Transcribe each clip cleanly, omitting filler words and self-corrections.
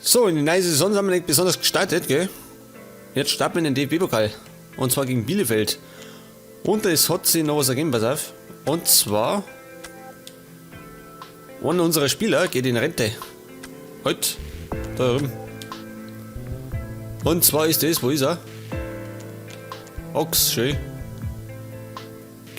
So, in die neue Saison sind wir nicht besonders gestartet, gell? Jetzt starten wir in den DFB-Pokal. Und zwar gegen Bielefeld. Und es hat sich noch was ergeben, pass auf. Und zwar, einer unserer Spieler geht in Rente. Heute, da drüben. Und zwar ist das, wo ist er? Ochs, schön.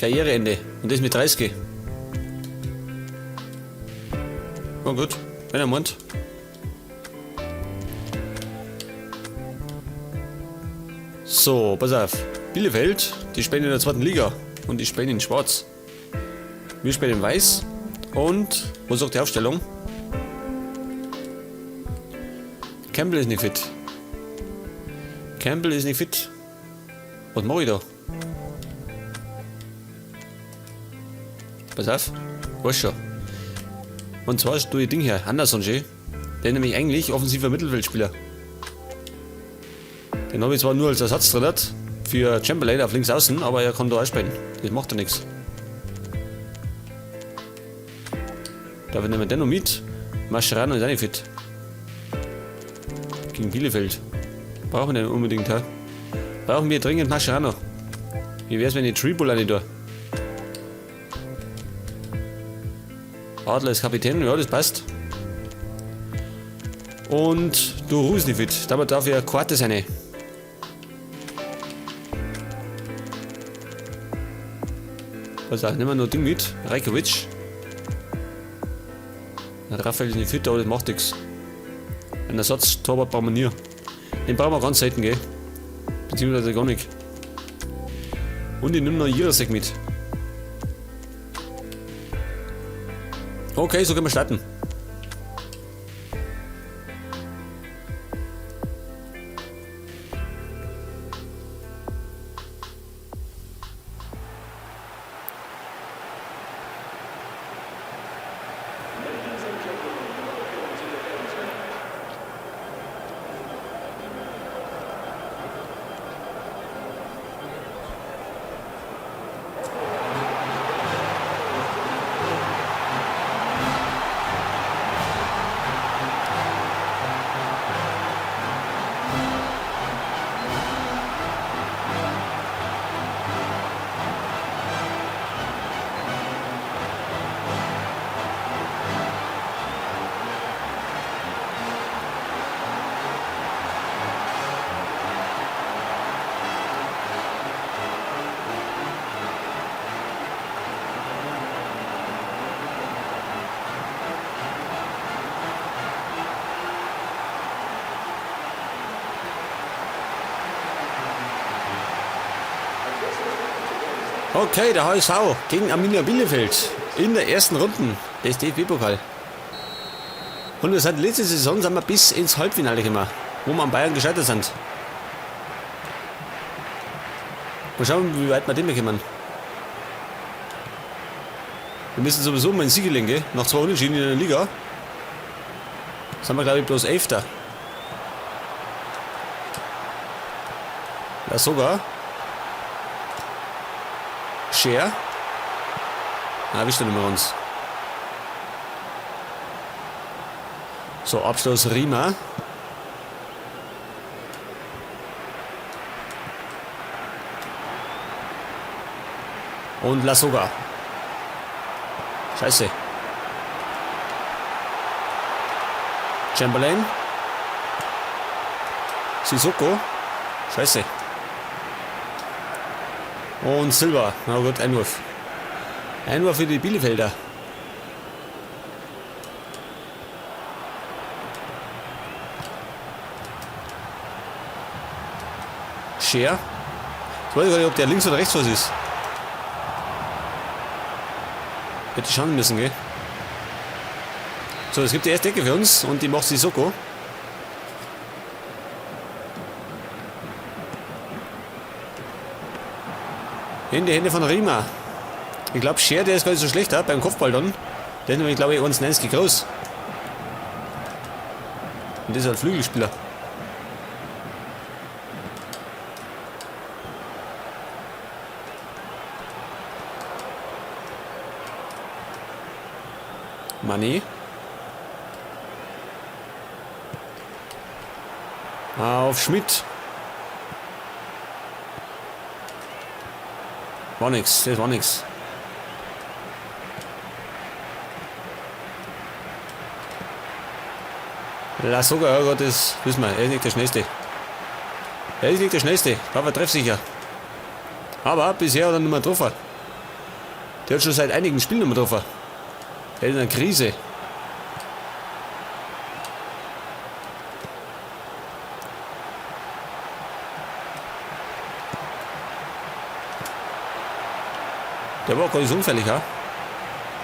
Karriereende. Und das mit 30. Na gut, wenn er meint. So, pass auf. Bielefeld, die spielen in der zweiten Liga. Und die spielen in Schwarz. Wir spielen in Weiß. Und, wo sagt die Aufstellung? Campbell ist nicht fit. Campbell ist nicht fit. Was mach ich da? Pass auf. Weiß schon. Und zwar tue ich Ding her. Anderson schön. Der ist nämlich eigentlich offensiver Mittelfeldspieler. Den habe ich zwar nur als Ersatz drin für Chamberlain auf links außen, aber er kann da auch spielen. Das macht ja nichts. Da nehmen wir den noch mit. Mascherano ist auch nicht fit. Gegen Bielefeld. Brauchen wir den unbedingt, ha? Brauchen wir dringend Mascherano. Wie wär's, wenn ich Tribul nicht da? Adler ist Kapitän, ja, das passt. Und du ruhst nicht fit. Damit darf ich Karte sein. Pass auf, nehmen wir noch Ding mit. Rajkovic. Raphael ist nicht fit, aber das macht nichts. Einen Ersatztorwart brauchen wir nie. Den brauchen wir ganz selten, gell? Beziehungsweise gar nicht. Und ich nehme noch Jirasek mit. Okay, so können wir starten. Okay, der HSV gegen Arminia Bielefeld in der ersten Runde des DFB-Pokal. Und wir sind letzte Saison sind wir bis ins Halbfinale gekommen, wo wir an Bayern gescheitert sind. Mal schauen, wie weit wir dem kommen. Wir müssen sowieso mal einen Sieg legen, gell? Nach 2 Unentschieden in der Liga. Sind wir, glaube ich, bloß 11. Ja, sogar. Scher. Na, erwischt er nicht mehr uns. So, Abschluss Riemer. Und Lasogga. Scheiße. Chamberlain. Sissoko. Scheiße. Und Silva. Na gut, Einwurf. Einwurf für die Bielefelder. Scher. Ich weiß gar nicht, ob der links oder rechts was ist. Hätte ich schauen müssen, gell? So, es gibt die erste Ecke für uns und die macht Sissoko. In die Hände von Riemer. Ich glaub, Scher, der ist gar nicht so schlecht, beim Kopfball dann. Der ist nämlich, glaub ich, 1,90 groß. Und das ist halt Flügelspieler. Mané. Auf Schmidt. War nix, das war nix. Lasogga, ja Gott, das wissen wir. Er ist nicht der Schnellste. Er ist nicht der Schnellste, aber treffsicher. Aber bisher hat er nicht mehr getroffen. Der hat schon seit einigen Spielen nicht mehr getroffen. Der ist in einer Krise. Der war gar nicht so unfällig, ja?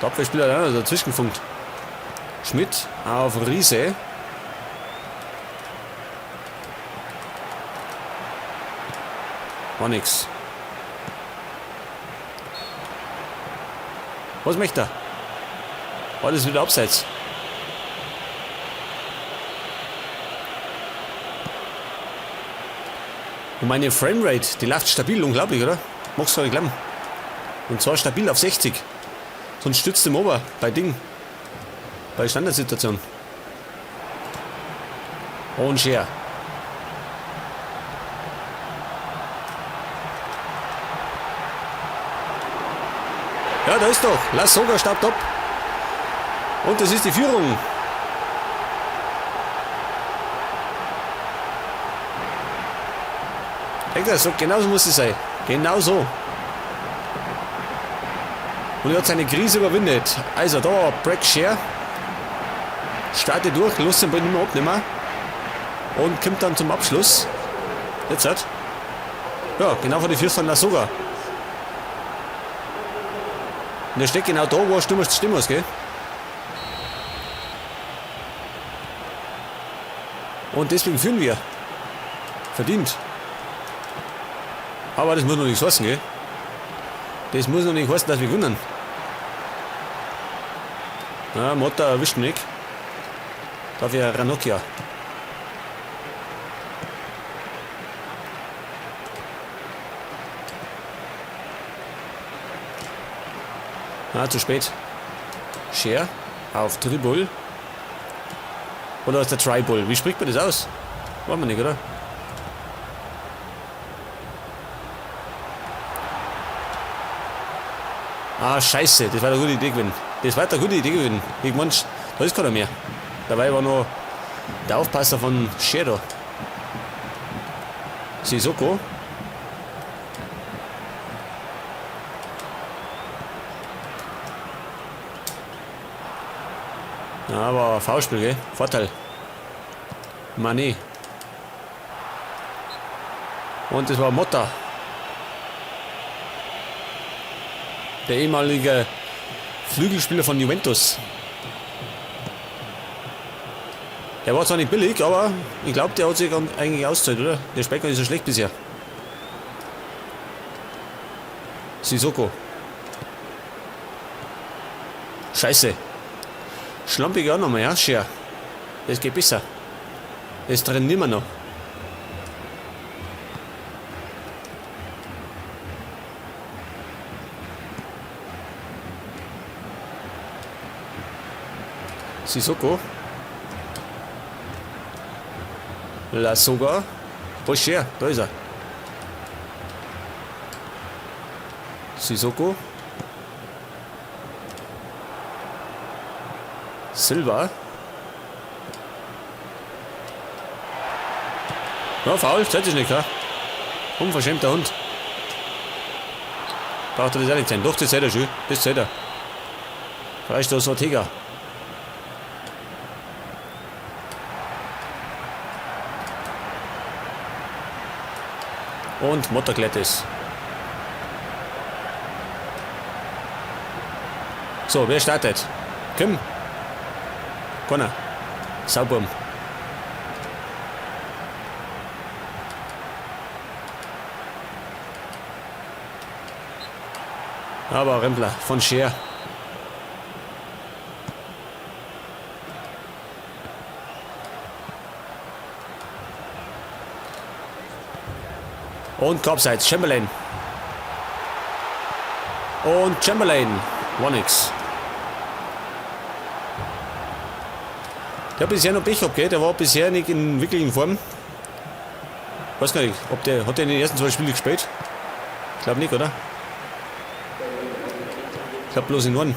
Der Abwehrspieler hat auch noch dazwischen gefunkt. Schmidt auf Riese. War nix. Was möchte er? War das wieder abseits? Und meine Framerate, die läuft stabil, unglaublich, oder? Magst du gar nicht glauben. Und zwar stabil auf 60. Sonst stützt im Ober bei Ding. Bei Standardsituation. Und Scher. Ja, da ist doch. Lasogga staubt ab. Und das ist die Führung. Denkt er, so, genauso muss es sein. Genau so. Und er hat seine Krise überwindet. Also da, Break Share. Startet durch, lässt den Ball nicht mehr abnehmen. Und kommt dann zum Abschluss. Jetzt hat. Ja, genau vor die Füße von Lasogga. Und er steht genau da, wo er stehen muss, gell? Und deswegen führen wir. Verdient. Aber das muss noch nichts heißen, gell? Das muss noch nicht heißen, dass wir gewinnen. Na, Motta erwischt mich. Dafür Ranocchia. Ah, zu spät. Scher auf Tribul. Oder ist der Tribul? Wie spricht man das aus? Wollen wir nicht, oder? Ah, scheiße, das war eine gute Idee gewesen. Das war eine gute Idee gewesen. Ich mein, da ist keiner mehr. Dabei war noch der Aufpasser von Scher da. Sissoko. Ja, aber Foulspiel, gell? Vorteil. Mané. Und das war Motta. Der ehemalige Flügelspieler von Juventus. Der war zwar nicht billig, aber ich glaub, der hat sich eigentlich ausgezahlt, oder? Der spielt gar nicht so schlecht bisher. Sissoko. Scheiße. Schlampig auch nochmal, ja? Scher. Das geht besser. Das trainieren wir noch. Sissoko. Lasogga. Wo ist Scher? Da ist er. Sissoko. Silva. Ja, faul, zählt sich nicht, ha? Unverschämter Hund. Braucht er das auch nicht sein. Doch, das zählt er schon. Das zählt er. Freistoß Ortega. Und Motta klärt es. So, wer startet? Kim? Keiner. Sauburm. Aber Rempler von Scher. Und Korbseits, Chamberlain. Und Chamberlain. War nix. Der hat bisher noch Pech gehabt, gell? Der war bisher nicht in wirklichen Form. Weiß gar nicht, ob der, hat der in den ersten zwei Spielen gespielt? Ich glaube nicht, oder? Ich glaube bloß in einem.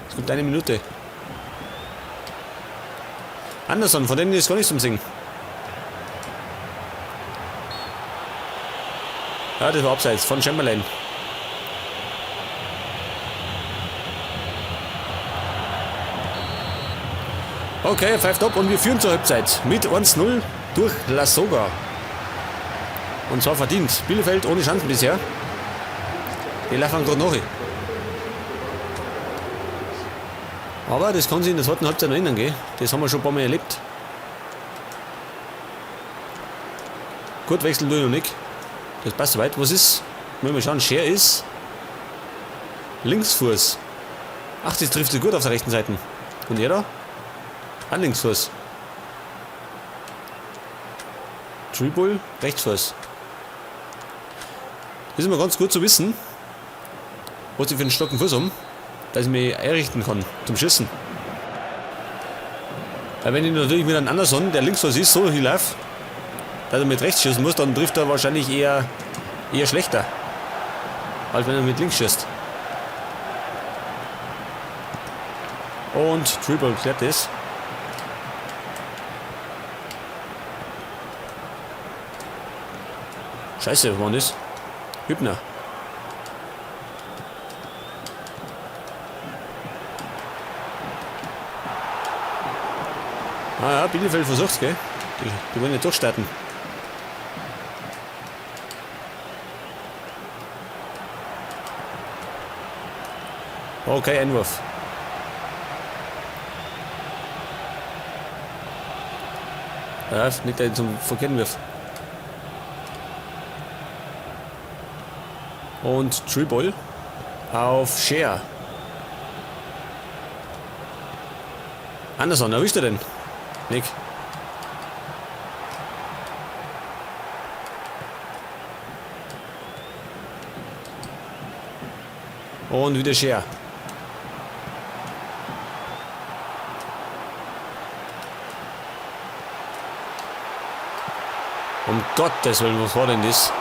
Es gibt eine Minute. Anderson, von denen ist gar nichts zum Singen. Ja, das war abseits von Chamberlain. Okay, pfeift ab und wir führen zur Halbzeit mit 1-0 durch Lasogga. Und zwar verdient. Bielefeld ohne Chancen bisher. Die laufen gerade nach. Aber das kann sich in der zweiten Halbzeit noch ändern, gell? Das haben wir schon ein paar Mal erlebt. Gut, wechseln tue ich noch nicht. Das passt soweit. Was ist? Müssen wir schauen. Scher ist Linksfuß. Ach, das trifft sich gut auf der rechten Seite. Und er da? An Linksfuß. Tribul, Rechtsfuß. Das ist immer ganz gut zu wissen, was ich für einen starken Fuß habe, dass ich mich einrichten kann zum Schießen. Weil wenn ich natürlich mit einem Anderson, der Linksfuß ist, so hinlaufe, dass er mit rechts schießen muss, dann trifft er wahrscheinlich eher schlechter, als wenn er mit links schießt. Und Tribal klärt das. Scheiße, was war das? Hübner. Ah ja, Bielefeld versucht's, gell? Die wollen nicht durchstarten. Okay, Einwurf. Ja, nicht, dass ich zum verkehrten Wirf. Und Tribal auf Scher. Anderson, erwischt er denn? Nick. Und wieder Scher. Um Gottes Willen, was war denn das?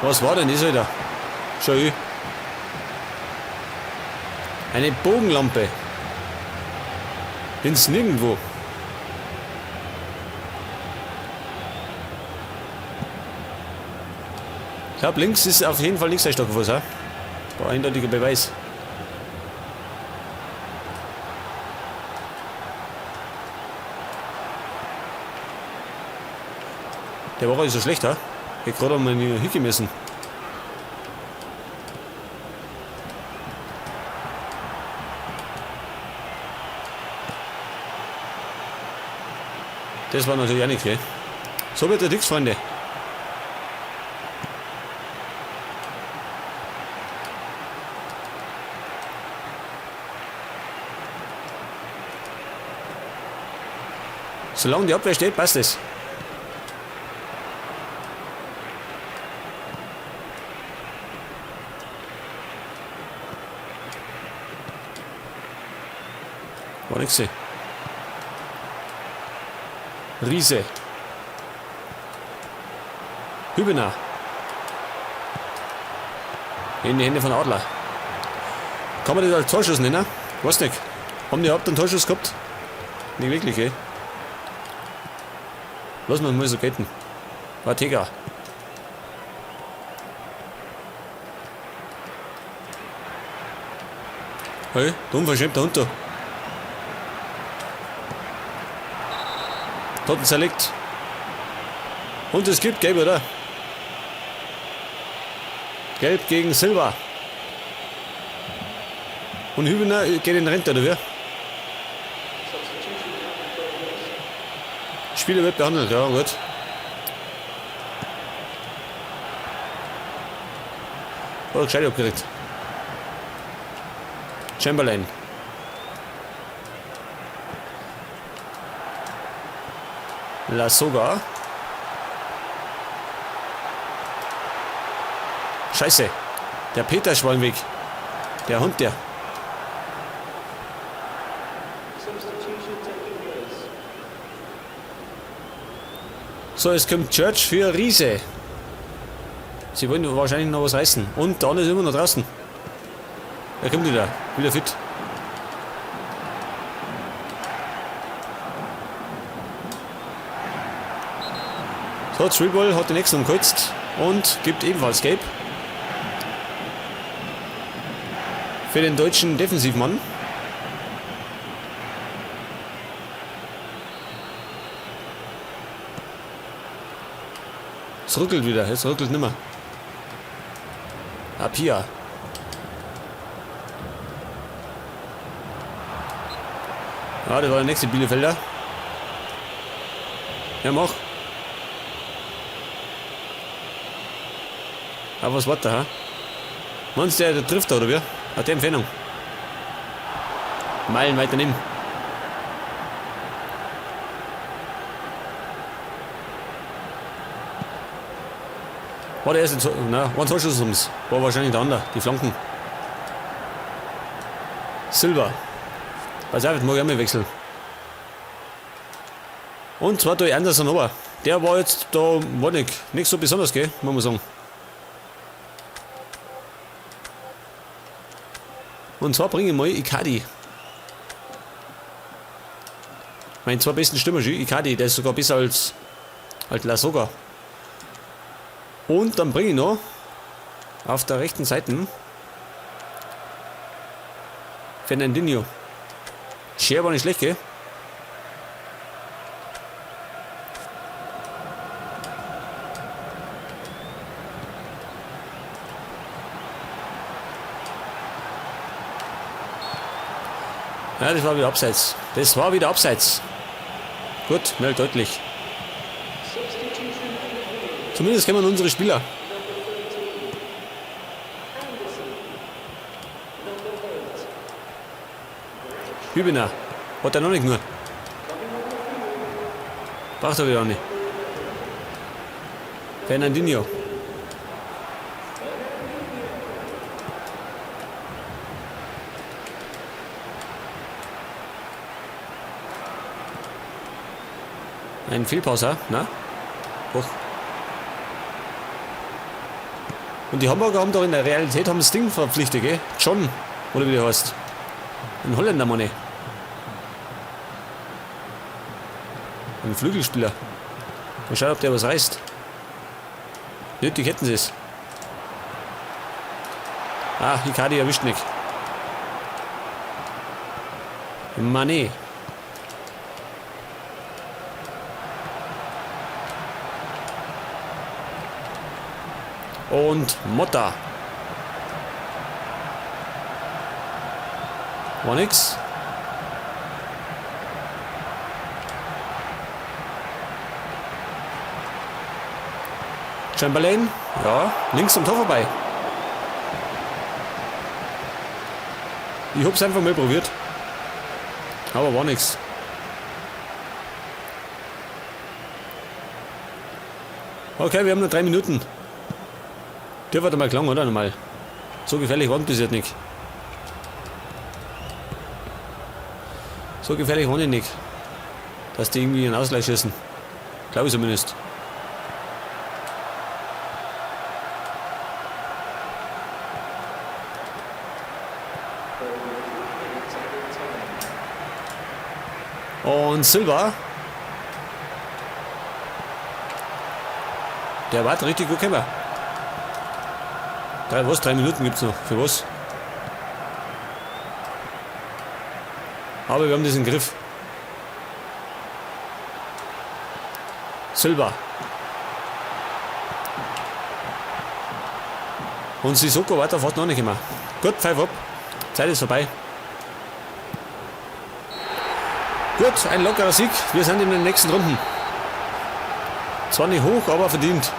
Was war denn das wieder? Schau. Eine Bogenlampe. Ins Nirgendwo. Ich glaube, links ist auf jeden Fall nichts starker Fuß, ha? War eindeutiger Beweis. Der war auch nicht so schlecht, ha? Ich hätte gerade mal hicken müssen. Das war natürlich auch nicht, gell? So wird der nix, Freunde. Solange die Abwehr steht, passt es. War nix. Riese. Hübener. In die Hände von Adler. Kann man das als Torschuss nennen? Weiß nicht. Haben die überhaupt einen Torschuss gehabt? Nicht wirklich, ey. Lass mal so gelten. Ortega. Hey, der unverschämte Hund da. Toten zerlegt. Und es gibt Gelb, oder? Gelb gegen Silva. Und Hübener geht in Rente, oder wie? Spieler wird behandelt, ja gut. Oder gescheit abgekriegt. Chamberlain. Lasogga. Scheiße. Der Peter ist im Weg. Der Hund, der. So, es kommt Church für Riese. Sie wollen wahrscheinlich noch was reißen. Und dann ist immer noch draußen. Er kommt wieder. Wieder fit. So, Tribble hat den nächsten umgekreuzt und gibt ebenfalls Gelb. Für den deutschen Defensivmann. Es ruckelt wieder, es ruckelt nimmer. Apia. Ah, das war der nächste Bielefelder. Ja, mach. Aber was war da, ha? Meinst du, der trifft da, oder wie? Hat der Entfernung? Meilen weiter nehmen. War der erste Tor, na, ein Torschuss ums. War wahrscheinlich der andere, die Flanken. Silber. Pass auf, jetzt mag ich auch mal wechseln. Und zwar durch Anderson Ober. Der war jetzt da, war nicht so besonders, gell, muss man sagen. Und zwar bringe ich mal Icardi. Meine zwei besten Stürmer, Icardi, der ist sogar besser als Lasogga. Und dann bringe ich noch auf der rechten Seite Fernandinho. Scher war nicht schlecht, gell? Ja, das war wieder abseits. Das war wieder abseits. Gut, mehr deutlich. Zumindest kennen wir unsere Spieler. Hübener. Hat er noch nicht nur. Braucht er wieder nicht. Fernandinho. Ein Fehlpauser, na? Hoch. Und die Hamburger haben doch in der Realität haben das Ding verpflichtet, gell? John, oder wie der heißt. Ein Holländer, Mann. Ein Flügelspieler. Mal schauen, ob der was reißt. Nötig hätten sie es. Ah, Icardi erwischt nicht. Mané. Und Motta. War nix. Chamberlain, ja, links am Tor vorbei. Ich hab's einfach mal probiert. Aber war nix. Okay, wir haben noch 3 Minuten. Der wird einmal klang, oder? Nochmal. So gefährlich war das jetzt nicht. So gefährlich war die nicht. Dass die irgendwie einen Ausgleich schießen. Glaube ich zumindest. Und Silva. Der war richtig gut gekommen. 3 Minuten gibt's noch. Für was? Aber wir haben diesen Griff. Silva. Und Sissoko weiter fährt noch nicht immer. Gut, pfeif ab. Zeit ist vorbei. Gut, ein lockerer Sieg. Wir sind in den nächsten Runden. Zwar nicht hoch, aber verdient.